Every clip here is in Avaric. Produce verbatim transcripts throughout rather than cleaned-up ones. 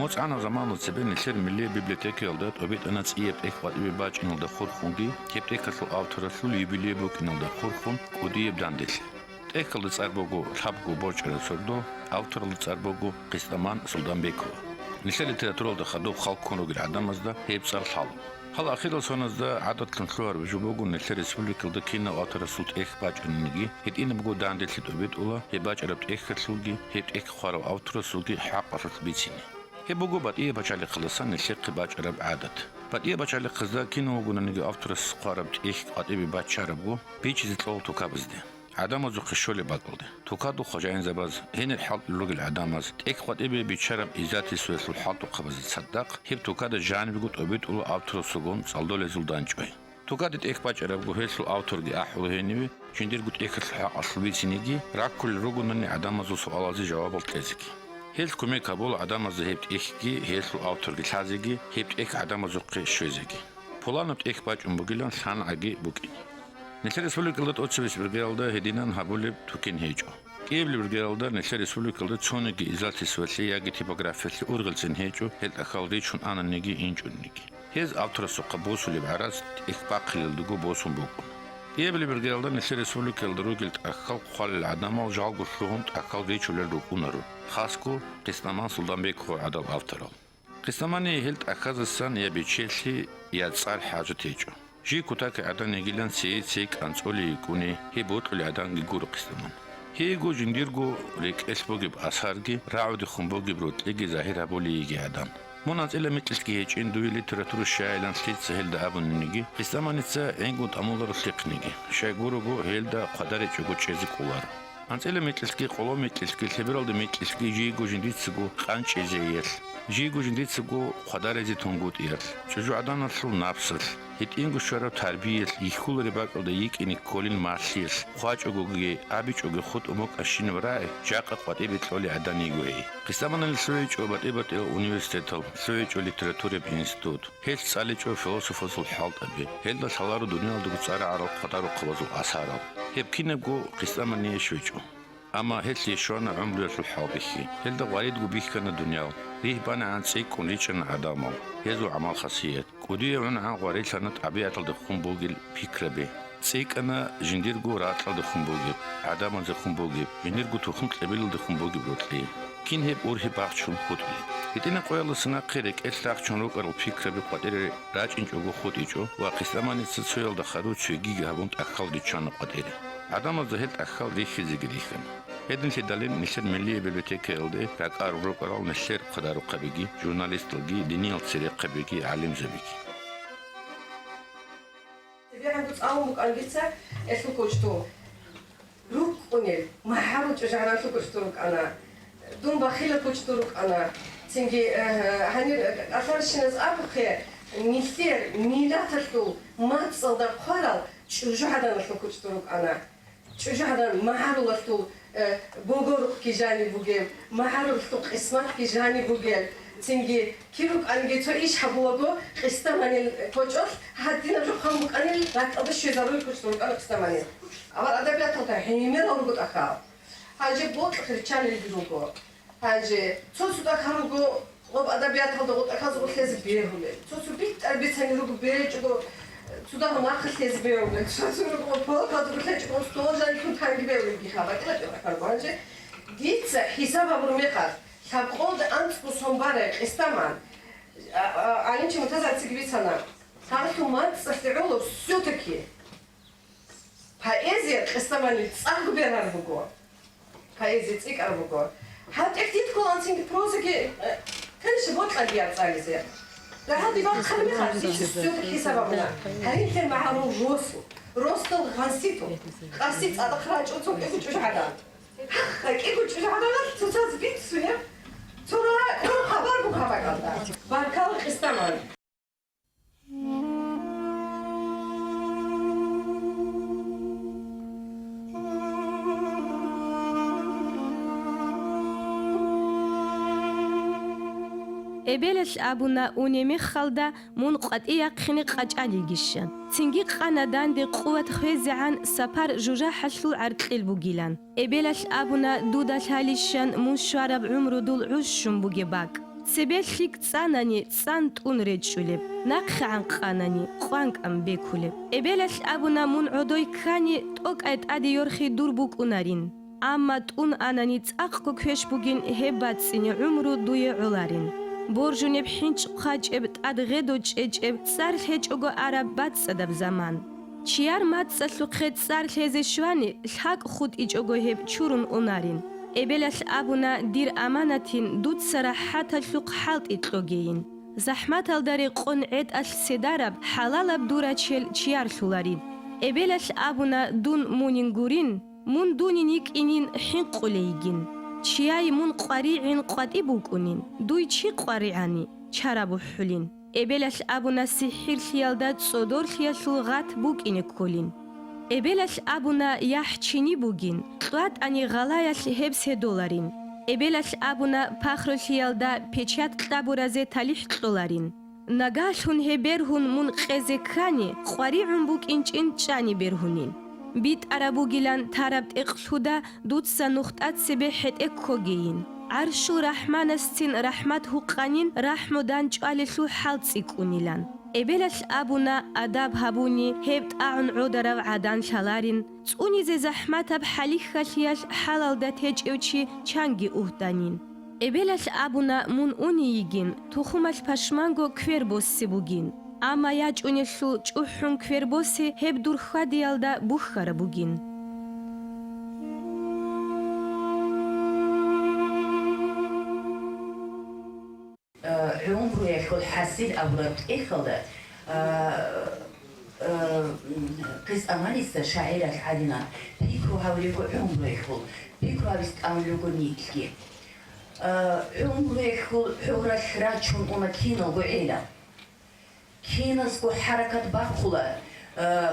МуцӀанаб заманалда цебе нилъер милли библиотекаялда тӀобитӀана цӀияб тӀехь къватӀибе бачӀиналда хурхунги, гьеб тӀехьалъул авторалъул юбилей букӀиналда хурхун кӀудияб данделъи. ТӀехьалда цӀар буго «Лъабго борчӀараб сордо», авторалда цӀар буго Къистаман Султанбекова. Нилъер литературалда хадуб хал ккун ругел гӀадамазда гьеб цӀар лъала. Гьал ахирал соназда гӀадатлъун лъугьараб жо буго нилъер республикалда кинав авторасул тӀехь бачӀаниги, гьитӀинабго данделъи тӀобитӀула гьеб бачӀараб тӀехьалъулги, гьеб тӀехь хъварав авторасулги хӀакъалъулъ бицине. Гьеб буго БатӀияб пачалихъалдасан нилъехъе бачӀараб гӀадат. БатӀияб пачалихъазда кинав вугонаниги авторас хъвараб тӀехь къватӀибе бачарабго, бичизе кьола тукабазде, гӀадамазухъе щолеб бакӀалде. Тукадул хважаинзабаз, гьенир хӀалтӀулел ругел гӀадамаз, тӀехь къватӀибе бичараб издательствоялъул хӀалтӀухъабазе цадахъ, гьеб тукада жанибго тӀобитӀула авторасулгун цӀалдолезул дандчӀвай. Тукаде тӀехь бачӀарабго гьелъул авторги ахӀула гьениве, жиндирго тӀехьалъул хӀакъалъулъ бициниги, раккулел ругонани гӀадамазул суалалзе жавабал кьезеги. Гьелъ кумек гьабула гӀадамазда гьеб тӀехьги, гьелъул авторги лъазеги, гьеб тӀехь гӀадамазухъе щвезеги. Пуланаб тӀехь бачӀун бугилан лъангӀаги букӀине. Нилъер республикалда тӀоцебесеб бергеялда гьединан гьабулеб тукен гьечӀо. КӀиабилеб бергеялда нилъер республикалда цониги издательствоялъе яги типографиялъе ургъелцин гьечӀо гьел тӀахьал ричун ананиги инчӀониги. Гьез авторасухъа босулеб гӀарац тӀехь бахъиналдаго босун букӀуна. КӀиабилеб бергеялда нилъер республикаялда ругел тӀахьал хъвалел гӀадамал жалго лъугьун тӀахьал ричулел рукӀунаро, хасго Къистаман Султанбеков гӀадал авторал. Къистамание гьел тӀахьазасан я бечелъи, я цӀар хӀажат гьечӀо. Жий кутакай гӀадан йигилан цее-цей кӀанцӀолей йикӀуни, гьеб бокьулей гӀаданги гуро Къистаман. Гьейго жиндирго рекӀелъ бугеб асарги, рагӀудехун бугеб рокьиги загьир гьабулей йиги гӀадан. Мун анцӀила микьилъги гьечӀин дуе литература щайилан лъица гьелда абуниниги, Къистаманица гӀингун тӀамуларо лъихъниги, щай гурого гьелда хъвадаричӀого чӀезе кӀоларо. АнцӀила микьилъги, къоло микьилъги, лъебералда микьилъги жийго жиндицаго къанчӀизейялъ, жийго жиндицаго хъвадаризе тунгутӀиялъ, чӀужугӀаданалъул напсалъ, гьитӀинго щвараб тарбиялъ, йихьулареб бакӀалда йикӀине кколин малъиялъ, хъвачӀогоги, абичӀоги хутӀун букӀанщинаб рагӀи жакъа къватӀибе кьолей гӀадан йиго гьей. Къистаманилъ лъугьичӀо батӀи-батӀиял университетал, лъугьичӀо литератураяб институт. Гьелъ цӀаличӀо философазул хӀалтӀаби, гьелда лъаларо дуниялалдаго цӀар гӀарал хъвадарухъабазул асарал. Гьеб кинабго Къистамание щвечӀо. Амма гьелъие щвана гӀумруялъул хӀалбихьи. Гьелда гъваридго бихьана дуниял, ригь банагӀан цӀикӀкӀун ричӀчӀана гӀадамал, гьезул гӀамал-хасият. КӀудияв гӀунгӀан гъварилъана тӀабигӀаталдехун бугел пикраби. ЦӀикӀкӀана жиндирго ракьалдехун бугеб, гӀадамаздехун бугеб, жиндирго тухум-кьабилалдехун бугеб рокьи. Кин гьеб ургьиб бахчун хутӀулеб? ГьитӀинаб къоялдаса нахъе рекӀелъ рахчун рукӀарал пикраби къватӀире рачӀинчӀого хутӀичӀо ва Къистаманица цоялда хадув цогиги гьабун тӀахьал риччана къватӀире. ГӀадамазда гьел тӀахьал рихьизеги рихьана. Гьединлъидалин нилъер миллияб библиотекаялде ракӀарун рукӀарал нилъер хъвадарухъабиги, журналисталги, диниял церехъабиги, гӀалимзабиги. ТӀадегӀанго цӀалун букӀана дица гьелъул почту. РукӀунел, магӀарул чӀужугӀаданалъул почту рукӀана. Дун бахилал почту рукӀана. Цинги, э, гьанир кӀалъарщиназ абухъе, нилъер миллаталъул мацӀалда хъварал чӀужугӀаданалъул почту рукӀана. ЧӀужугӀадан магӀарулалъул, э, богорухъги жаниб бугеб, магӀарулалъул къисматги жаниб бугел. Цинги кир рукӀаниги цо иш гьабулаго, Къистаманил кочӀолъ гьадинаб жо хъван букӀанил, ракӀалде щвезарули кучӀдун рукӀана Къистаманил. Авар адабияталда гӀемерал руго тӀахьал. Гьанже бокьухъ риччанилги руго. Гьанже цо-цо тӀахьал руго, гъоб адабияталда гъо тӀахьазул лъезе бегьулел. Цо-цо битӀар бицани руго, беречӀого, цо дагьал нахъа лъезе бегьулел. Цо-цо руго, полкалда гъо лъечӀого, стол жанилъун танги бегьулелги хабар. КӀела-кӀела тӀахьал руго. Гьанже дица хӀисаб гьабураб мехалъ, лъабкъолда анцӀго сон барай Къистаман, а, а, гӀалимчи Муртазацаги бицана, гьалъул мацӀалъе гӀоло все-таки поэзия Къистаманил цӀакъго бергьар буго. Поэзия цӀикӀкӀар буго. ГьатӀехъ дид кколанцинги прозаги, э, конечно, бокьаги я цӀализе. Дагьал дибан хъармихъа, дичи все-таки хӀисаб гьабуна. Гьарилъер магӀарул росу, росдал гъанситу, къаси цӀадахъ рачӀун цо кӀиго чӀужугӀадан. Гьа, кӀиго чӀужугӀаданалъ цоцаз бицунеб, цо ракӀ, цо хабар буго гьаб бакӀалда. Баркала, Къистаман. Эбелалъ абуна, унеб мехалда мун къватӀи яхъине къачӀал йигищан. Цинги къана данде къуват хвезегӀан сапар жужахӀалъул гӀаркьил бугилан. Эбелалъ абуна дуда лъалищан мун щвараб гӀумру дул гӀуж щун бугеб бакӀ. Цебе лъикӀ цӀанани, цӀан тӀун речӀчӀулеб, нахъегӀан къанани, къванкӀан бекулеб. Эбелалъ абуна, мун гӀодой ккани, тӀокӀай тӀаде йорхи дур букӀунарин. Амма тӀун анани цӀакъго квеш бугин, гьеб бацӀцӀине гӀумру дуе гӀоларин. Боржунеб хӀинчӀ хъвачӀеб, тӀад гъедо чӀечӀеб, цӀар лъечӀого араб бацӀцӀадаб заман. Чияр мацӀалъухъе цӀар лъезе щвани, лъакӀ хутӀичӀого гьеб чурун унарин. Эбелалъ абуна, дир аманатин дуца рахӀаталъухъ хӀалтӀи кьогейин. ЗахӀматалда рекъон гӀетӀалъ седараб, хӀалалаб дур рачел чиярлъуларин. Эбелалъ абуна, дун мунин гурин, мун дунин йикӀинин хӀинкъулей йигин. Чияй мун къваригӀин къватӀи букӀунин, дуй чи къваригӀани, чара бухӀулин. Эбелалъ абуна, сихӀирлъиялда цӀодорлъиялъул гъат букӀине кколин. Эбелалъ абуна, яхӀ чини бугин, кьватӀани гъалаялъ гьеб седоларин. Эбелалъ абуна, пахрулъиялда печать кьабуразе талихӀ кьоларин. Нагалъун гьеб бергьун мун къезе ккани, къваригӀун букӀинчӀин чӀани бергьунин. БитӀараб бугилан тараб тӀекълъуда дуца нухда цебе хӀетӀе ккогейин. ГӀаршул РахӀманасцин рахӀмат гьукъанин, рахӀму данчӀвалелъул хӀал цӀикӀкӀунилан. Эбелалъ абуна, адаб гьабуни, гьеб тӀагӀун гӀодарав гӀадан лъаларин, цӀунизе захӀматаб хӀалихьалъиялъ хӀалалда течӀев чи чанги угьданин. Эбелалъ абуна, мун уни йигин, тухумалъ пашманго квер боссе бугин. Амма ячӀунелъул чӀухӀун квер босе гьеб дур хьвадиялда бухьараб бугин. Э, гӀумруялъул хӀасил абураб тӀехьалда, э, э, Къисаманиса шагӀиралъ гӀадинан пикру гьавулего гӀумруялъул, пикру гьабиз тӀамулего нилъги. Э, гӀумруялъул гӀуралъ рачун уна киналго гӀелал. Киназго хӀаракат бахъула, э,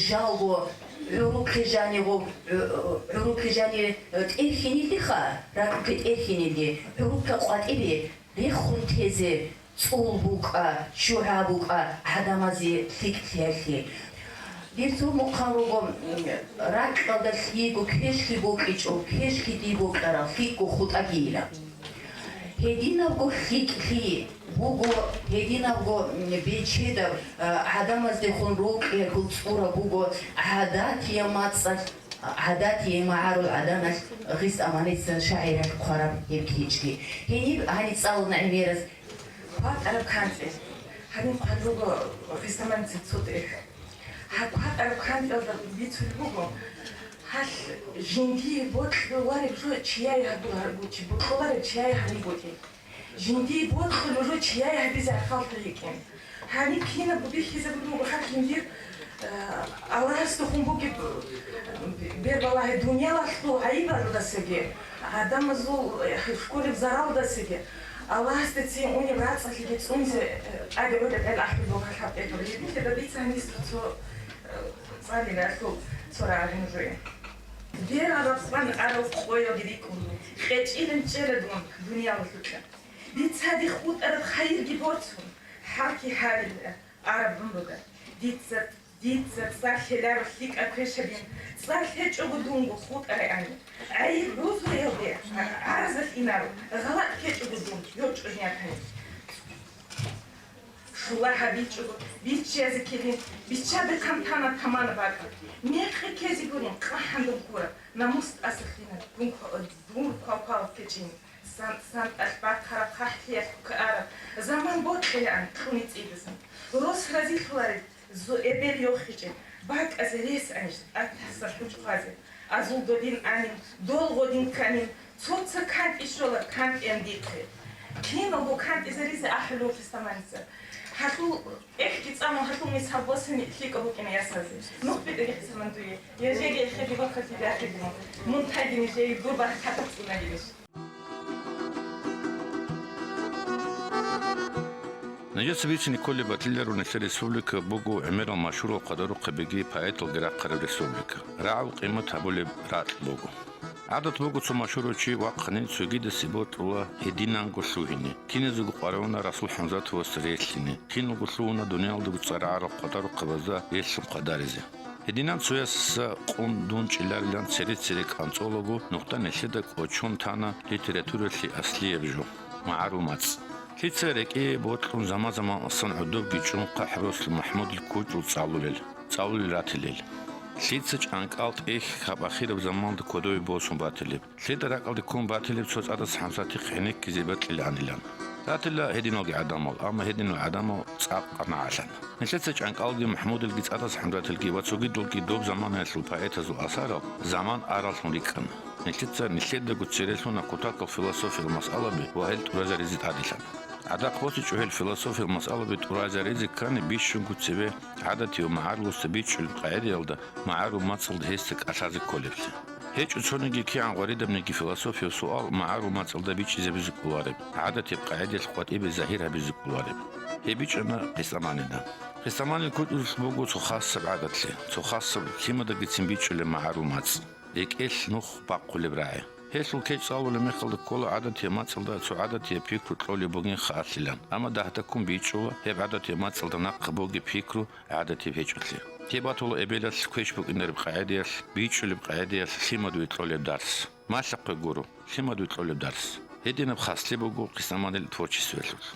жалго, гӀурухъе жанигъо, гӀу-, гӀурухъе жани, э, тӀерхьинилиха, ракӀухъе тӀерхьинили, гӀурухъе къватӀибе рехун тезе, цӀул букӀа, ччугӀа букӀа, гӀадамазе лъикӀлъиялъе. Дир цо мухъан руго, м, ракьалда лъиего квешлъи букӀичӀо, квешлъи дие букӀарал лъикӀго хутӀагийилан. Гьединабго лъикӀлъи буго, гьединабго, м, бечедаб, а, гӀадамаздехун рокьи гьул цӀураб буго гӀадатияб мацӀалъ, гӀадатияб магӀарул гӀаданалъ Гъисаманиса шагӀиралъ хъвараб гьеб кечӀги. Гьениб гьаниб цӀалуна гӀемерас. КватӀараб кантӀел. Гьаниб хъван руго Гъисаманиса цо тӀехь. Гьаб кватӀараб кантӀелда бицулеб буго, гьалъ жиндие бокьулареб жо чияе гьабулареб чи, бокьулареб чияе гьаниб букӀин. Жиндие бокьулеб жо чияе гьабизе ахӀаллъи йикӀин. Гьаниб кинабго бихьизабулеб буго гьаб жиндир, э, Аллагьасдехун бугеб, э, бербалагьи, дуниялалъул гӀайибалдасаги, гӀадамазул, э, кколеб заралдасаги, Аллагьасдецин унеб рацӀцӀалъиги цӀунзе, э, тӀаде гӀолеб гӀел ахӀулеб буго гьаб тӀехьалда. Гьеб нилъеда дица гьаниса цо, э, цӀалиялъул цо рагӀи нужее. Берал рацӀцӀан арал къоялги рикӀкӀун, къечӀилан чӀела дун дуниялалъукьа. Дица дихъ хутӀараб хайирги борцун, хӀалхьи гьарилла араб гӀумруга. Дица, дица цӀар лъеларо лъикӀаб квешабин, цӀар лъечӀого дунго хутӀарай ани. ГӀайиб рузлуялде гӀаразалъ инаро, гъалатӀ ккечӀого дун йорчӀо ниятани. Шула гьабичӀого, биччазе ккелин, биччаде хъантана тамана бакӀа. Мекъи ккезе гурин, къахӀан дун ккураб, намус тӀаса хинаб, дун ква-, дур квалквал ккечӀин. Сан-, сантӀалъ бахъараб хъахӀлъиялъухъе араб заман бокьилаан кьуни цӀидасан. Рос разилъулареб зу-, эбел йохичӀеб, бакӀазе рес анищ тӀатаса хӀучӀ хъвазе. Азул додин анин, дол гъодин кканин, цо-цо кантӀи щола кантӀиян дихъе. Киналго кантӀизаризе ахӀулев Христоманица. Гьалъул тӀехьги цӀама гьалъул мисал босани лъикӀаб букӀина ясазе. Нух битӀаги хӀисаман дуе. Ежеги эхеги бахъалъи бяхъиги мун. Мун тайги нижее дур баркатаб цӀунагинищ. Нижеца бицине кколеб батила рунелъе республика буго гӀемерал машгьурал къадарухъе беги поэталги рахъараб республика. РагӀул къимат гьабулеб ракь буго. ГӀадат буго цо машгьурав чи вахъани цогидасе бокьула гьединанго лъугьине, киназего къваригӀуна Расул ХӀамзатовас релълъине, киналго лъугьуна дуниялалдаго цӀар гӀарал къадарухъабазда релълъун хъвадаризе. Гьединан цоясаса къун дун чӀиларилан цере-цере кӀанцӀолаго нухда нилъеда кӀочон тана литературалъе аслияб жо. МагӀарул мацӀ. Лъица рекӀее бокьун заман-заман асан гӀодобги чӀун хъахӀ росулъ МахӀмудил кучӀдул цӀалулел, цӀалулел ратилел. Лъица чӀанкӀал тӀехь гьаб ахираб заманалда кодове босун батилеб. Лъида ракӀалде ккун батилеб цо ЦӀадас ХӀамзатихъ гӀенеккизе бокьилаанилан. Ратила гьединалги гӀадамал, амма гьединал гӀадамал цӀакъ нагӀалъана. Нилъеца чӀанкӀалги МахӀмудилги ЦӀадас ХӀамзатилги ва цогидалги доб заманаялъул поэтазул асарал заман араллъун рикӀкӀана. Нилъеца нилъедаго церелъуна кутакал философиял масъалаби ва гьел тӀуразаризе тӀаделъана. ГӀадахъ босичӀо гьел философиял масъалаби тӀуразаризе ккани бищунго цебе гӀадатив магӀаруласда бичӀчӀулеб къагӀидаялда магӀарул мацӀалда гьесда кӀалъазе кколеблъи. ГьечӀо цониги кигӀан гъваридабниги философияв суал магӀарул мацӀалда бичӀчӀизабизе кӀолареб, гӀадатиб къагӀидаялъ къватӀибе загьир гьабизе кӀолареб. Гьеб бичӀчӀана Хъисаманида. Хъисаманил кучӀдулъ буго цо хасаб гӀадатлъи, цо хасаб лъимадагицин бичӀчӀулеб магӀарул мацӀ, рекӀелъ нух бахъулеб рагӀи. Гьелъул кечӀ цӀалулеб мехалда ккола гӀадатияб мацӀалда цо гӀадатияб пикру кьолеб бугин хаалъилан, амма дагьдаккун бичӀчӀула гьеб гӀадатияб мацӀалда нахъа бугеб пикру гӀадатияб гьечӀолъи. Гьеб батула эбелалъ квеш букӀинареб къагӀидаялъ, бичӀчӀулеб къагӀидаялъ лъимадуе кьолеб дарс. Малъа-хъве гуро, лъимадуе кьолеб дарс. Гьединаб хаслъи буго Хъисаманил творчествоялъулъ.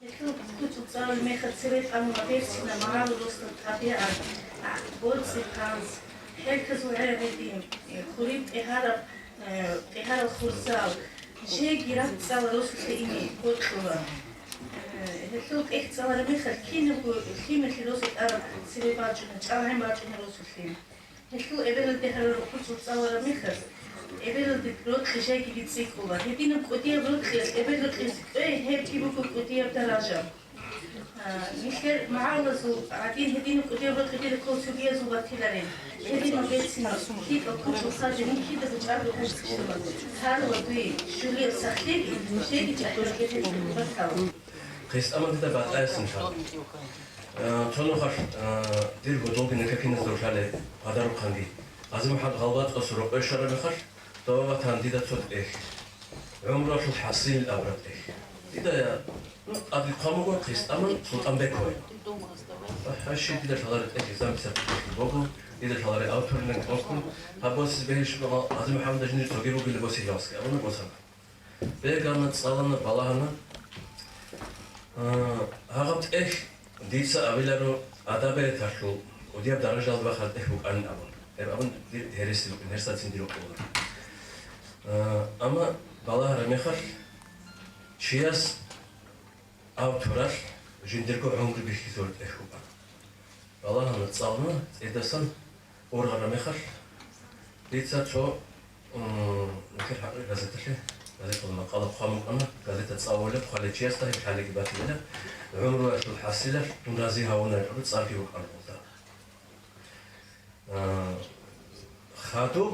Гьелъул кучӀдул цӀалулеб мехалъ цебе тӀамула берцинаб магӀарул росдал тӀабигӀат, боцӀи-хъанз, хӀерказул гӀергъи, хуриб тӀегьараб, э, тӀегьарал хурзал, жеги ракӀ цӀаларал росулъе ине бокьула. Э, гьелъул тӀехь цӀалараб мехалъ кинабго лъималъе росу тӀараб цебе бачӀуна, чӀалгӀен бачӀуна росулъе. Гьелъул эбелалде гьарураб кучӀдул цӀалараб мехалъ, эбелалде рокьи жеги бицӀи ккола. Гьединаб кӀудияб рокьиялъ эбел рокьизе кӀвей, гьебги буго кӀудияб даража. А, нилъер магӀарулазул гӀадин гьединаб кӀудияб рокьи дида ккола цогиязул батиларин. Гьединал берцинал лъикӀал кучӀдул хъазе мун кидаго чӀаго гьарулаби, щулияб сахлъиги, жеги чӀахӀиял батала. Хъисаман дида батӀаясин лъала. Э, цо нухалъ, э, дир гьудулги нилъер киназда рушалел къадарухъанги, Гъази-МухӀамад ГъалбацӀасул рокъой щвараб мехалъ, доба батана дида цо тӀехь, гӀумруялъул хӀасил абураб тӀехь. Дида, я, ну, тӀаде хъван буго Хъисаман Султанбеков. Гьащи дида лъаларе тӀехь, Хъисаман дица тӀехь буго, дида лъаларе авторилан кӀванккун, гьаб босизе бегьилищ буго, Гъази-МухӀамада жиндир цоги бугилан босилавасги абуна босана. Бегана, цӀалана, балагьана. А, гьагъаб тӀехь дица абиларо, адабияталъул кӀудияб даражалда бахараб тӀехь букӀанин абун. Гьеб абун дир гьереси букӀин, гьерсацин дир букӀуна. А, амма балагьараб мехалъ, чияс авторалъ жиндирго гӀумру бихьизул тӀехь букӀана. Балагьана, цӀалана, цӀидасан ургъараб мехалъ, дица цо, м, нилъер хӀакъикъи газеталъе, газеталда макъала хъван букӀана, газета цӀалулеб хъвалев чиясда гьеб лъалеги батилила, гӀумруялъул хӀасилалъ дун рази гьавуна абураб цӀарги букӀана гьелда. А, хадуб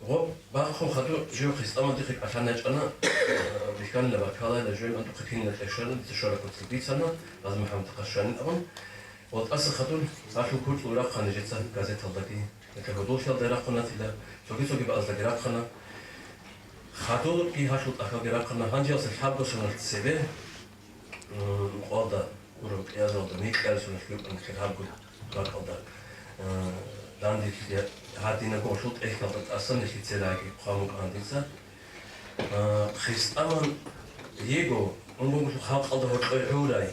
Гъоб бахъун хадур жив Хъисаман дихъе кӀалъан ячӀана, бихьанила баркалайила жив, андухъе кинила тӀехь щвараб, дица щвараб куцалъ бицана, Гъази-МухӀамадихъа щванин абун. Ва тӀаса хадур гьалъул кучӀдул рахъана жеца газеталдаги, яги гьудуллъиялда рахъунатила, цоги-цоги бакӀаздаги рахъана. Хадурги гьалъул тӀахьалги рахъана, гьанжеялъе лъабго соналъ цебе, м, къвалда гураб кьиязалда микьарисуна лъугьун хиргьабго бакӀалда, э, дандилъи гьадинаб гъолъул тӀехьалда тӀасан нилъеца лаги хъван букӀана дица. Э, Хъисаман йиго, унго халкъалда гьоркьой гӀурай,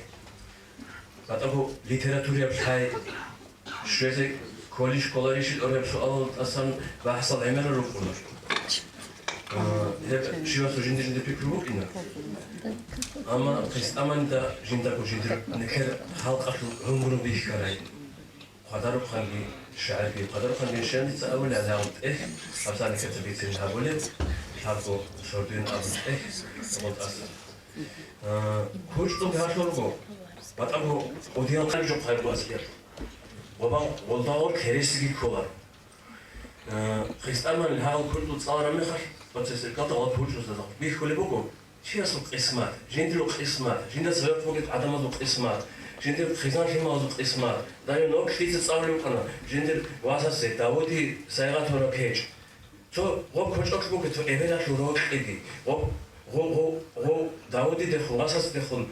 батӀаго литератураяб лъай, щвезе кколищ-кколарищ тӀораб суалал тӀасан бахӀсал гӀемерал рукӀуна. А, гьеб щивасул жинди-жинди пикру букӀина. Амма Хъисаманида жиндаго жиндир нилъер халкъалъул гӀумру бихьарай. Хъвадарухъанги шагӀирги, хъвадарухъанги шагӀирница абулеб, гьаб тӀехь, гьаб нилъеца бицин гьабулеб, лъабго сордуйин абун тӀехь, гъоб тӀасан. А, кучӀдулги гьалъул руго, батӀаго кӀудиял къаб жо хъвайбу аскер. Гъоба гъолдагъор кересиги кколаро. Э, Христианал гьал кучӀдул цӀалараб мехалъ, оце церкалда гъоб кучӀдузда бихьулеб буго, чиясул къисмат, жиндирул къисмат, жинда цеве бугеб гӀадамазул къисмат, жиндир хъизан-лъималазул къисмат. Дайо ноб лъица цӀалулев вукӀана, жиндир васасе, Давуди сайгъатун ракечӀ. Цо гъоб кочӀолъ буго, цо эбелалъул рокьиги, гъоб Гъо-, гъо-, гъо-, Давудидехун, васасдехун,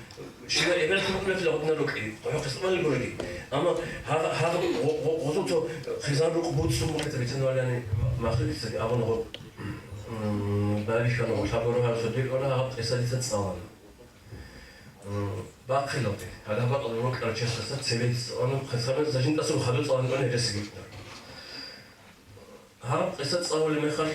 щивав эбелалъул рукӀунатила гъодинал рокьи, гъохъе цӀуналел гурони. Амма гьагъ-, гьагъ-, гъо-, гъо-, гъозул цо хъизан рукъ буцун букӀица бицинвалани махлукъицаги абуна гъо-, м, Барихьана, гъулъа гуро гьаб цо дир кӀвара, гьаб къиса дица цӀалана. М, бахъилалде, гьалаб бакӀалда рокьарав чиясдаса цебе дица цӀалана, хъисабазда жинтӀасул хадур цӀаланикъан гьересиги букӀана. Гьаб къиса цӀалулеб мехалъ,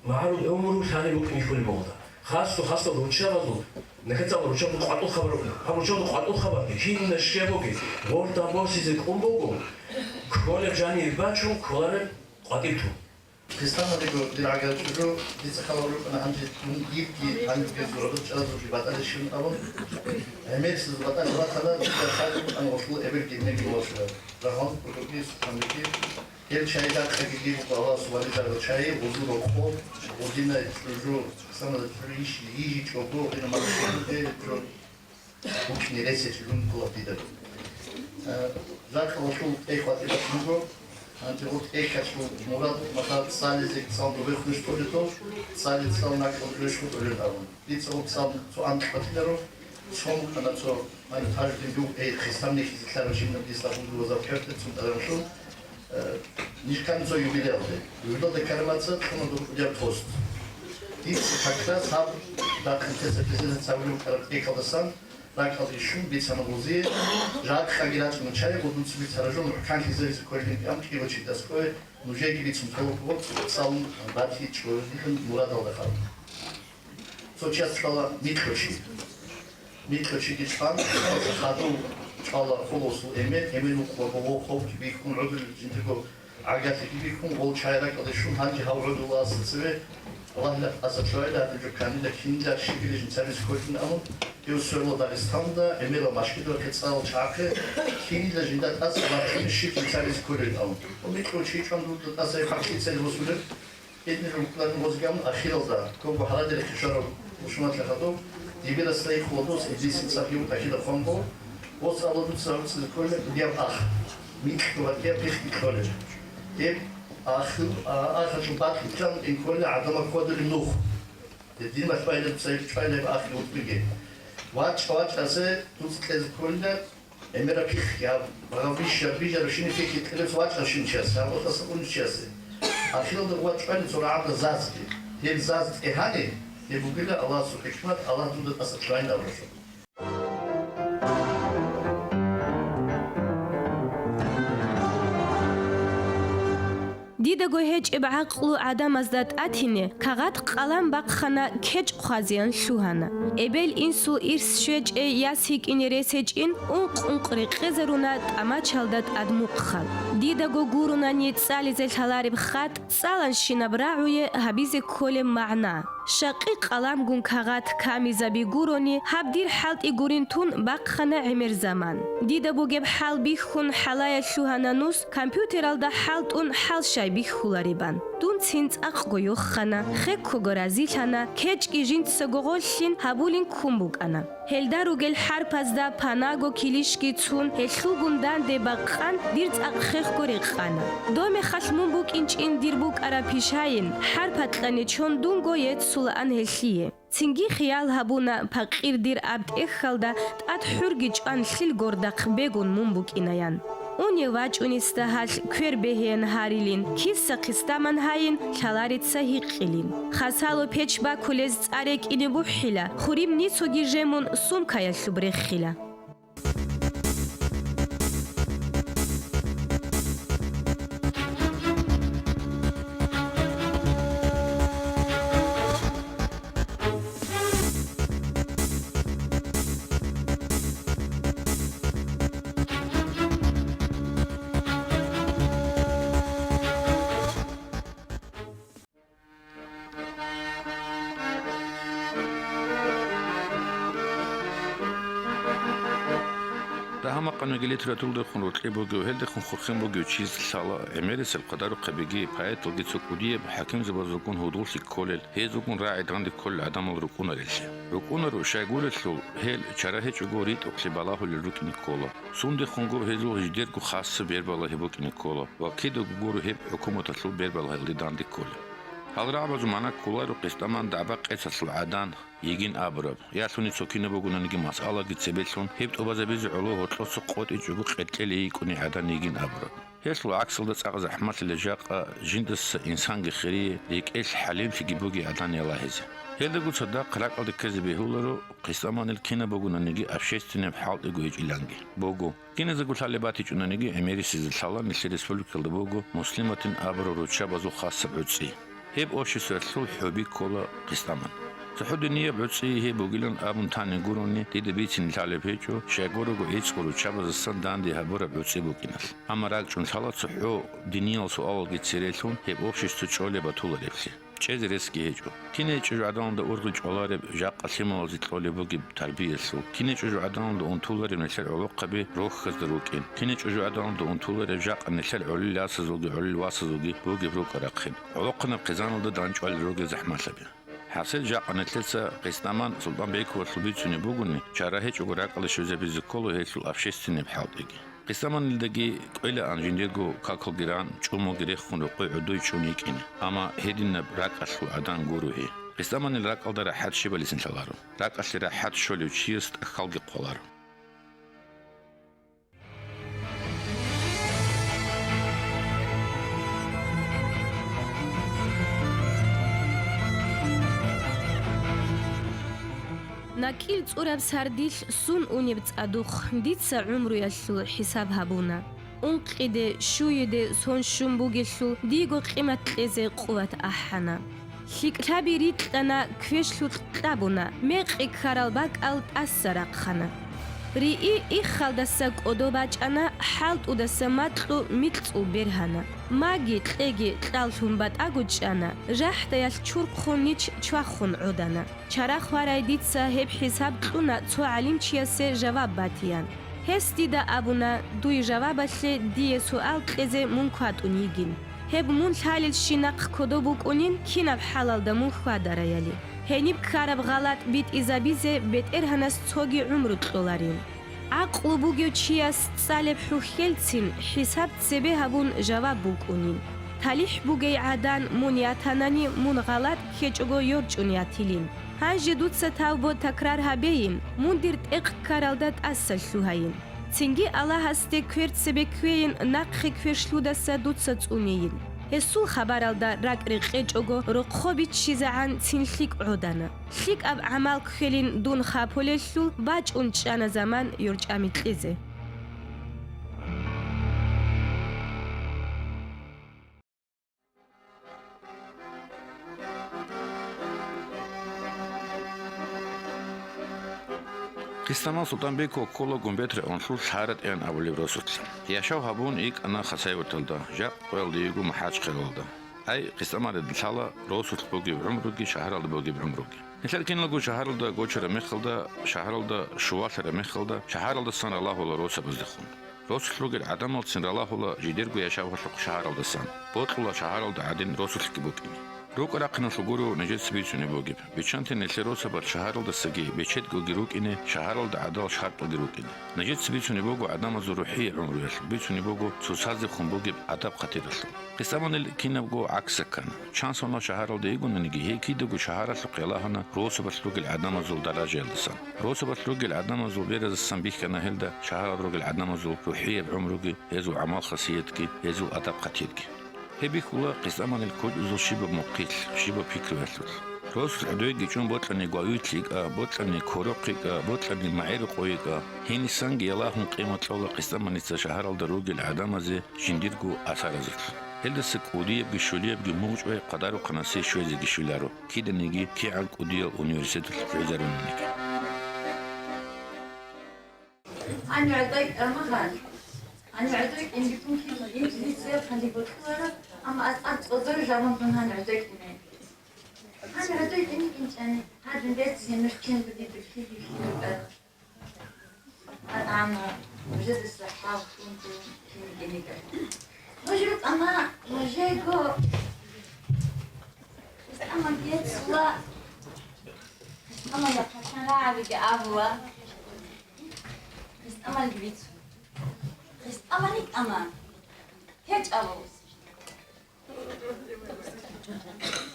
магӀарул гӀумру лъалеб букӀин бихьулеб бугода. Хасго-хасго руччабазул, нахъе цӀалул руччабазул къватӀул хабар букӀана. Гьаб руччабазул къватӀул хабарги, кинаб щиб бугеб, гъорда босизе кӀун буго, кколеб жаниб бачун, кколареб къватӀиб тун. Христианазего дир гӀагар чӀужу, дица хал гьабуркъана гьанже дун дирги гьанибги гӀодор чӀаразулги батӀалищин абун. ГӀемерисез батӀалъи батана, дида хадуб ан гъорлъул эбелги инеги босура. Рагьун, кутурги, сухъанбиги. Гьел чай дакъаги дир Аллагьас валидал чай, гъузул рокъо, гъудинай чӀужу, Христианазда чӀужу йиш-, йижичӀого, гъина магӀишалде чӀо. БукӀине ресечӀун ккола дидаго. Э, жакъа гъолъул тӀехь ватӀибат буго, гьанже гъол тӀехьалъул мурад махал цӀализе цӀалдо бехунищ тӀолеб дол, цӀали цӀал накӀкӀал рещтӀун тӀолеб абун. Дица гъол цӀал цо анкь батиларо, цо мукӀана цо, гьаниб Тажудин буго, эй, христиан нехизе лъарав жинаб дисла гъундула завхӀертер цун тӀадамлъун, Э, нижкан цо юбилеялде. Юбилеялда карамаца кьуна дуркъудияб пост. Дица как раз гьаб дакъинтеса бизина цавулев караб тӀекалдасан ракӀалде щун бицана гъузие, жакъаги рачӀуна чай, гъудунци бицаражун, рухӀкан лъизаризе кколин кӀам кӀиго чидас ккое, нужеги бицун толеб буго, цӀалун батичӀо дилъун мурадалда хал. Цо час чӀвала микьго чи. Микьго чиги чӀван, хадув чӀвала хулусул эмен, эмен вукъула гъо-, хъобги бихьун, гӀодулел жиндирго гӀагарлъиги бихьун, гъол чай ракӀалде щун, гьанже гьав гӀодулааса цеве Аллагьила тӀаса чӀвайила гьадин жо канила, кинила щибила жинцаризе кколин абун, гьев сверла Дагъистанда, гӀемерал машгидалъе цӀарал чагӀахъе, кинила жинда тӀаса ватани щиб жинцаризе кколин абун. Микьго чи чӀван дуда тӀаса гьеб хӀакълъи цере босулеб. Гьединлъун рукӀараб гъозги абун ахиралда, ккого гьарадерихъе щвараб хушуматлъи хадуб, дибирасда ихъула дос, гьедин цӀакъ гьев тӀахьида хъванго, гъос абула дуца гьабцӀизе кколеб бугеб ах, микьго батӀияб пихъги кьолеб. Гьеб ахил-, а-, ахалъул бакьулъан ин кколеб гӀадамал ккодулеб нух. Гьедин малъбайилеб цайиб чӀвайилеб ахги гьутӀбиги. ВачӀа-вачӀазе дуца кьезе кколеб, ГӀемераб пихъ, я, багъав бищараб бижарабщинаб пихъ кьереб вачӀарабщинчияс, я, ватӀаса унчиясе. Ахиралда вачӀвани цо рагӀабда зазги. Гьеб заз тӀегьани, гьеб бугила Аллагьасул хӀикмат, Аллагь дуда тӀаса чӀвайин абураб жо. Дидаго гьечӀеб гӀакълу гӀадамазда тӀатине, кагъат-къалам бахъана кечӀ хъвазеян лъугьана. Эбел-инсул ирс щвечӀей яс йикӀине рес гьечӀин, ункъ-ункъ рекъезаруна тӀамачалда тӀад мухъал. Дидаго гурунани цӀализе лъалареб хатӀ, цӀаланщинаб рагӀуе гьабизе кколеб магӀна. Щакъи къаламгун кагъат камизаби гурони, гьаб дир хӀалтӀи гурин тун бахъана гӀемер заман. Дида бугеб хӀал бихьун хӀалае лъугьана нус, компьютералда хӀалтӀун хӀал щай бихьуларебан. Дун цин цӀакъго йохана, хеккого разилъана, кечӀги жинцаго гъолъин гьабулин ккун букӀана. Гьелда ругел хӀарпазда панаго килищги цун, гьелъулгун данде бакъан, дир цӀакъ хехго рекъана. Домехалъ мун букӀинчӀин дир букӀараб пишайин, хӀарпакьани чон дунго еццулаан гьелъие. Цинги хиял гьабуна, пакъир дир аб тӀехьалда тӀад хӀурги чӀван лъил гордахъ бегун мун букӀинаян. Унев вачӀунесда гьалъ квер бегьеян гьарилин, киса-хъиса таман гьайин, лъаларица гьикъилин. Хасало печ бакулез цӀа рекӀине бухӀила, хуриб ницоги жемун сумкаялъуб рехила. Дагьа-макъанаги литературалдехун рокьи бугев, гьелдехун хурхен бугев чияс лъала гӀемерисел къадарухъабиги, поэталги цо кӀудияб хӀакимзабазулгун гьудуллъи кколел, гьезулгун рагӀи данде кколел гӀадамал рукӀунареллъи. РукӀунаро, щайгурелъул, гьел чара гьечӀого ритӀухълъи балагьулел рукӀине ккола. Сундехунго гьезул жидерго хасаб бербалагьи букӀине ккола ва кидаго гуро гьеб хӀукуматалъул бербалагьиялде данде кколеб. Гьал рагӀабазул магӀна кколаро къисдаман дагӀба-къецалъул гӀадан, йигин абураб, ялъуни цо кинаб бугонаниги масъалаги цебелъун, гьеб тӀубазабизе гӀоло гьоркьоса къотӀичӀого къеркьел йикӀуни гӀадан йигин абураб. Гьелъул гӀаксалда цӀакъ захӀмалъила жакъа жиндаса инсанги хирие, рекӀелъ хӀалимлъиги бугей гӀадан ялагьизе. Гьелдаго цадахъ ракӀалде ккезе бегьуларо, Хъисаманил кинаб бугонаниги общественнаб хӀалтӀиго гьечӀиланги. Буго. Киназего лъалеб батичӀонаниги гӀемерисезе лъала нилъер республикалда буго Муслиматин абурал руччабазул хасаб гӀуцӀи. Гьеб обществалъул хӀуби ккола Хъисаман. ЦохӀо динияб гӀуцӀи гьеб бугилан абун тани гурони, дида бицине лъалеб гьечӀо, щайгурого гӀицӀго руччабаздасан данде гьабураб гӀуцӀи букӀиналъ. Амма ракӀчӀун лъала цохӀо диниял суалалги церелъун гьеб общество чӀолеб батулареблъи. ЧӀезе ресги гьечӀо. Кинай чӀужугӀаданалда ургъел чӀвалареб жакъа лъималазе кьолеб бугеб тарбиялъул, кинай чӀужугӀаданалда унтулареб нилъер гӀолохъаби рохьазда рукӀин, кинай чӀужугӀаданалда унтулареб жакъа нилъер гӀолил ясазулги гӀолил васазулги бугеб рукӀа-рахъин, гӀолохъанаб хъизаналда дандчӀвалел ругел захӀмалъаби. ХӀасил жакъа нилъеца Хъисаман Султанбековалъул бицунеб бугони, чара гьечӀого ракӀалде щвезабизе ккола гьелъул общественнаб хӀалтӀиги. Хъисаманилдаги кӀвелаан жиндирго какалги ран, чӀумалги рехун рокъой гӀодой чӀун йикӀине. Амма гьединаб ракӀалъул гӀадан гуро гьей. Хъисаманил ракӀалда рахӀат щибалисин лъаларо. РакӀалъе рахӀат щолев чияс тӀахьалги хъваларо. НакӀил цӀураб сардилъ сун унеб цӀадухъ дица гӀумруялъул хӀисаб гьабуна. Ункъиде, щуеде сон щун бугелъул диего къимат кьезе къуват ахӀана. ЛъикӀлъаби рикьана, квешлъукь кьабуна, мекъи ккарал бакӀал тӀаса рахъана. Рии иххалдаса кӀодо бачӀана, хӀалтӀудаса макьу микьцӀул бергьана. Маги кьеги кьаллъун батӀаго чӀана, жахӀдаялъ чурхъун нич чвахун гӀодана. Чара хварай дица гьеб хӀисаб кьуна цо гӀалимчиясе жаваб батиян. Гьес дида абуна, дуй жавабалъе дие суал кьезе мун кватӀун йигин. Гьеб мун лъалелщинахъ кодоб букӀунин, кинаб хӀалалда мун хьвадараяли. Гьениб ккараб гъалатӀ битӀизабизе БетӀергьанас цоги гӀумру кьоларин. ГӀакълу бугев чияс цӀалеб хӀухьелцин хӀисаб цебе гьабун жаваб букӀунин. ТалихӀ бугей гӀадан мун ятанани, мун гъалатӀ ккечӀого йорчӀун ятилин. Гьанже дуца тавбу такрар гьабейин, мун дир тӀекъ ккаралда тӀаса лъугьайин. Цинги Аллагьасде квер цебе кквейин, нахъе квешлъудаса дуца цӀунейин. Гьесул хабаралда ракӀ рекъечӀого рохъо биччизегӀан цин лъикӀ гӀодана. ЛъикӀаб гӀамал кквелин дун хапулелъул бачӀун чӀана заман йорчӀами кьезе. Хъисаман Султанбеков ккола Гумбет районалъул ЛъаратӀеян абулеб росулъ. Яшав гьабун йикӀана Хасавюрталда, жакъа къоялда йиго МахӀачхъалалда. Ай, Хъисаманил лъала росулъ бугеб гӀумруги, шагьаралда бугеб гӀумруги. Нилъер киналго шагьаралда гочараб мехалда, шагьаралда щувалъараб мехалда, шагьаралдасан ралагьула росабаздехун. Росулъ ругел гӀадамалцин ралагьула жидерго яшавалъухъ шагьаралдасан, бокьула шагьаралда гӀадин росулъги букӀине. РукӀа-рахъиналъул гуро нижеца бицунеб бугеб. Биччанте нилъер росабаз шагьаралдасаги бечедгоги рукӀине, шагьаралда гӀадал шартӀалги рукӀине. Нижеца бицунеб буго гӀадамазул рухӀияб гӀумруялъ, бицунеб буго цоцазехун бугеб адаб-хъатиралъул. Хъисаманил кинабго гӀакса ккана. Чан соналъ шагьаралда йигонаниги, гьей кидаго шагьаралъухъ ялагьана росабалъ ругел гӀадамазул даражаялдасан. Росабалъ ругел гӀадамазул беразасан бихьана гьелда шагьарал ругел гӀадамазул рухӀияб гӀумруги, гьезул гӀамал-хасиятги, гьезул адаб-хъатирги. Гьеб бихьула Хъисаманил кочӀезул щибаб мухъилъ, щибаб пикруялъулъ. Росулъ гӀодойги чӀун бокьани гвайвилъ йикӀа, бокьани кверухъ йикӀа, бокьани магӀерукъо йикӀа. Гьенисанги ялагьун къимат кьола Хъисаманица шагьаралда ругел гӀадамазе жиндирго асаразулъ. Гьелдаса кӀудиябги щулиябги мугъчӀвай къадарухъанасе щвезеги щвеларо, киданиги кигӀан кӀудиял университеталъ гӀуйзарунилиги. Гьанив гӀодой кӀамагъан. Гьанив гӀодой кӀинбикун кин интеллигенция хъалиб бокьуларо, амма аскӀор цӀодор жавабун гьанив гӀодой кӀине. Гьанив гӀодой кӀине кӀинчӀани, гьадин бецин нуж кин буги духили хилута. Гьанна нужедаса хӀал хунту кин кӀине кӀа. Нуж рукӀана, нужего, исламан бецла, исламан яхъасан рагӀабиги абула. Христамалги бицун. Христамани тӀама. КечӀалус.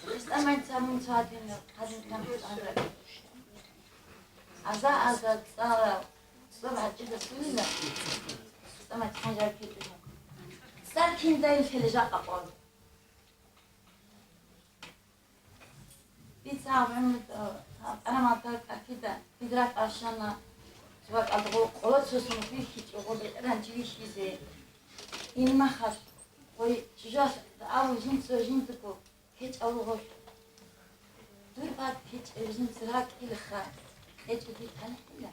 Христамани цамун цадин, хадин кам христамра. Аза, аза, цӀала, цӀоб гьачӀида сунила. Христамани хӀажар кетӀуна. Цар киндайин хилижа къакъон. Дица гьаб гӀумру, а, гьаб тӀарамалда кӀакида дида ракӀ аршана, цо бакӀалда гъо-, къоло цо сун вихьичӀого бегӀеранчи вихьизе. Ин махалъ гъой чӀужалъ абу жинца жиндаго ккечӀав вугъо. Дур бакӀ ккечӀев жинца ракӀилаха, кьечӀого талихӀила.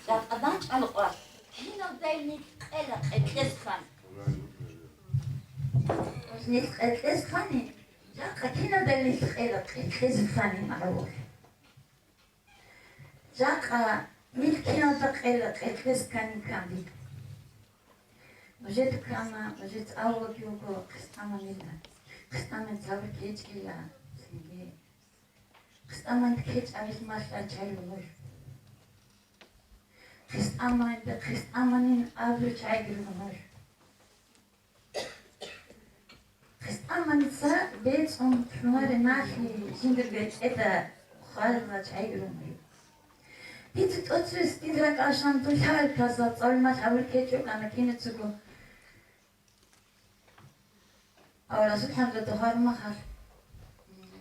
Жакъа данчӀвала къвалъ, киналдай нилъ къела къекълъесхан. Нилъ къекълъесхани, жакъа киналдай нилъ къела къекълъесхани магӀрурав. Жакъа нилъ киналда къела къекълъесхани кканди. Нужеда ккана, нужеца авлаги вуго, хъистӀаманила. ХъистӀаман цавар ккечӀила цинги. ХъистӀаман ккечӀабилъ малъа чай ругьуш. ХъистӀаманде хъистӀаманин абуру чайги ругьуш. ХъистӀаманица бецӀун лъугьарин налъи жиндир бетӀеда хвалила чайги ругьуш. Дица тӀоцевес дир ракӀалъан дулъ гьавел касал цӀалмалъ гьавур ккечӀо кӀана кинецаго. Ва Расул хӀамзатов гьармахъалъ,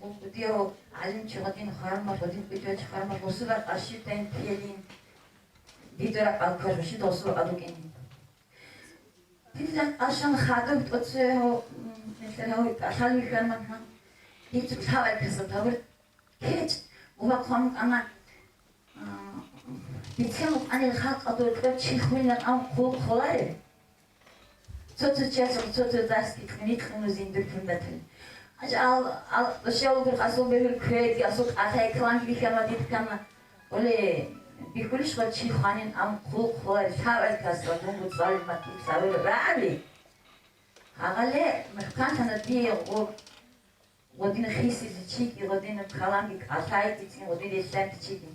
м, дияв гӀалимчи гъадин гьармахъ, гъадин кӀудияв чи гьармахъ, гъусул ракӀ аршидайин ккелин, дида ракӀал ккар, рушид гъусул ракӀал рукӀинин. Дида ракӀ аршан хадуб тӀоцеве гьав, м, нилъер гьав кӀалъал вихьарман гьан, дица лъабай касал тавур КечӀ, буба хъван букӀана, а, бицен букӀанил халкъалда кьоб чи хвилан ан хъул хъулареб? Цо-цо чиясул цо-цо дасги кьуни-кьуну зиндир кумбатали. Аж ал, ал, дошев вугур асул бегьул квеги, асул кӀалъай каланги бихьана дидкана. Оле, бихьулищ гъаб чи хванин ан хъул хъулареб? Лъабай касда дунго цӀалимат лъавер рагӀаби? Гьагъале, мухӀкантана дие гъоб. Гъодин хисизе чиги, гъодин каламги кӀалъайги цин, гъодин релълъанги чиги.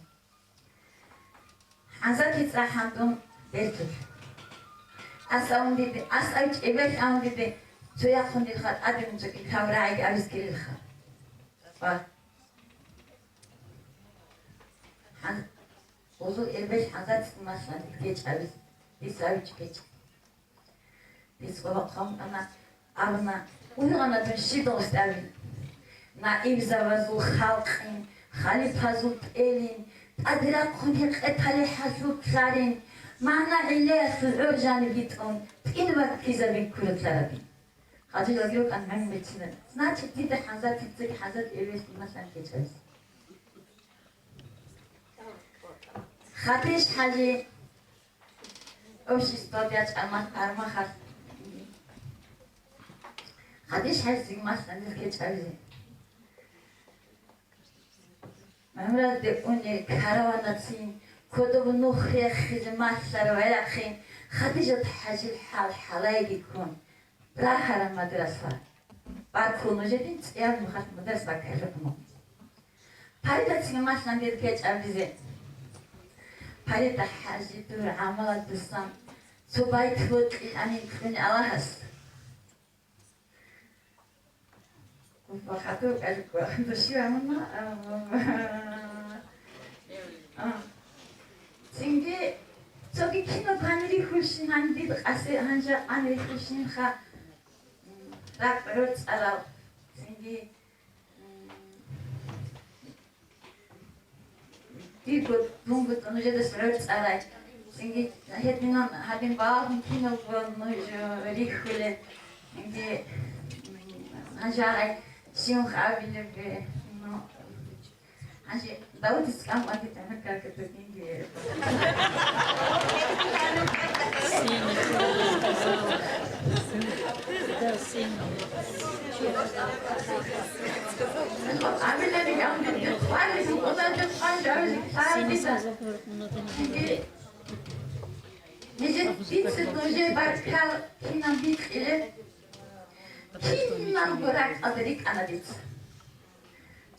ХӀанзати цӀа хӀандун бертулъ. Ас авун диде, ас ай чӀебелъ авун диде, цо яхъун дирха тӀадегӀан цо кӀикав рагӀиги авис ккелелха. Ва хӀан-, гъузул эбел хӀанзати малъан ккечӀ авис, дис авичӀ ккечӀ. Дис къвабахъ хъван букӀана, абуна, ургъана дун щиб гъустӀаби? Наибзабазул халкъин, халифазул тӀелин, тӀаде рахъун гьекъетали хӀалъулъарин, магӀна гӀиллаялъул гӀур жаниб битӀун, тӀинаб ккизабин ккурулъарабин. Хадижаги рукӀан гӀумру бицина. Значит, дида хӀанзат циццаги хӀанзат эвелъ малъан ккечӀеб. Хадиж хӀажи Обществоялда ячӀармал гьармахалъ. Хадиж хӀажи малъанил ккечӀабизе. ГӀумраде унел караванацин кодоб нух рехизе малъарав гӀерахъин Хадижат хӀажил хӀал хӀалайги ккун. Рахараб мадраса. Баркун нужедин цӀияб нухалъ мадраса баккараб мун. Паридацин малъан дир ккечӀабизе. Парида хӀажи, дур гӀамаладасан цо байт бокьиланин кьуни Аллагьас. Гьаб хатур кӀалъукӀа доши гьамуна, а, а. Цинги цоги кинаб гьанирихьулщин, гьаниб къасе гьанжа гьанирихьулщинха, м, ракӀ рорцӀарал. Цинги, м, Дирго, дунго нужедаса рорцӀарай. Цинги гьединан гьадин балагьун киналго нуж рихьулел. Цинги, м, гьанжарай щивха абилеб, ну, гьанже Давудица кӀам къванги тӀамир каркатургинги. Гьанже дица нужее баркал кинан бикьилеб, киналго ракӀалда рикӀкӀана дица.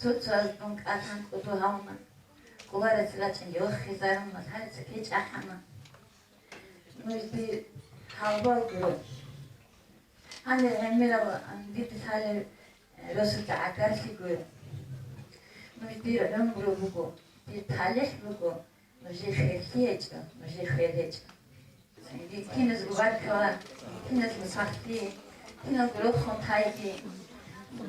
Цо-цояз дун кӀалъан кӀуду гьавуна, кӀулараца рачӀинги вахизаруна, лъараца кечӀ ахӀана. Нуж дир гьалбал гуро. Гьанир гӀемерал дида лъалеб росулъа гӀагарлъи гуро. Нуж дир гӀумру буго, дир талихӀ буго, нужее херлъи гьечӀо, нужее хвел гьечӀо. Цинги киназго баркала, киназго сахлъи, Киналго рохун тайги.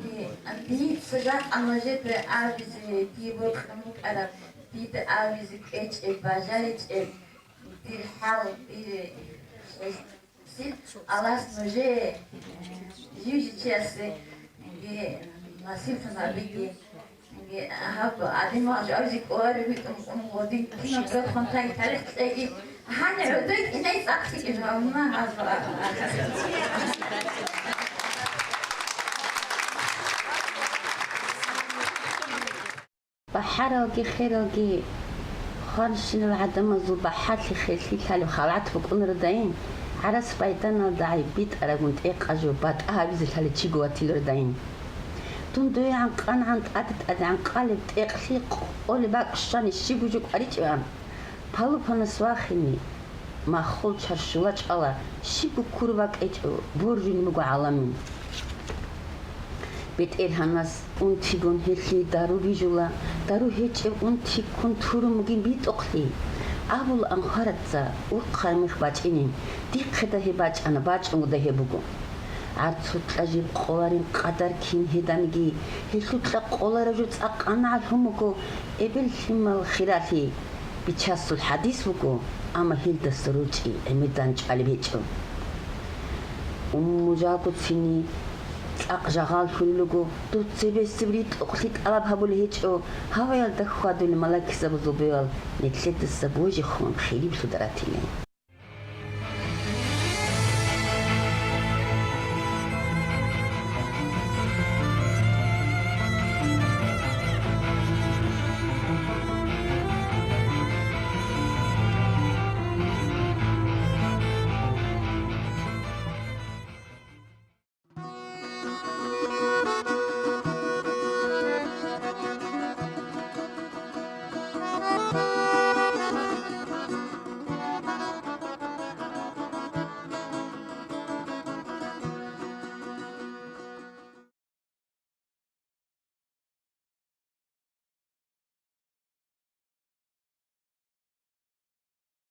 Ди-, дица жакъа нужеде абизе, ди бокьун букӀараб, дида абизе кӀвечӀеб, бажаричӀеб, дир хӀал, дир хӀес-, сил Аллагьас нужее, жив-жичиясе, ди, насиблъун гьабиги. Гьаб гӀадин вагъжавзи кӀоларев витӀун ун гъодин кинаб хонтаги тарих кьеги, гьанив гӀодой кӀинай цӀакълъи жавна гьазва. БахӀаралги хералги хванщинал гӀадамазул бахӀалъи херлъи лъалеб халгӀат букӀународайин, гӀарац байданалда гӀайиб битӀарагун тӀекъа жо батӀа гьабизе лъалев чиго ватилародаин. Дун дуе гӀанкъангӀан тӀаде-тӀаде гӀанкъалеб тӀекълъи къолеб бакӀ щвани щибго жо кӀваричӀебан, палупанас вахине, маххул чаршула чӀвала, щибго ккураб бакӀ гьечӀо, боржунеб буго гӀаламин. БетӀергьанас унтигун гьелъие дару бижула, дару гьечӀеб унти ккун турун бугин битӀухълъи. Абулаан хвараца, урхъай мех бачӀинин, дихъеда гьеб бачӀана, бачӀунго дагьеб буго. ГӀарцукьа жиб къоларин къадар кин гьеданиги, гьелъукьа къоларав жо цӀакъ анагӀлъун буго эбел-лъимал хиралъи. Бичасул хӀадис буго, амма гьелдаса ручӀи гӀемер данчӀвалеб гьечӀо. Умму жалго цини цӀакъ жагъал лъулел руго, дов цебесеб ритӀухълъи тӀалаб гьабулеб гьечӀо, гьаваялда хьвадулел малаикзабазул бевал, нилъедаса божи-хъван хириблъуда ратилин.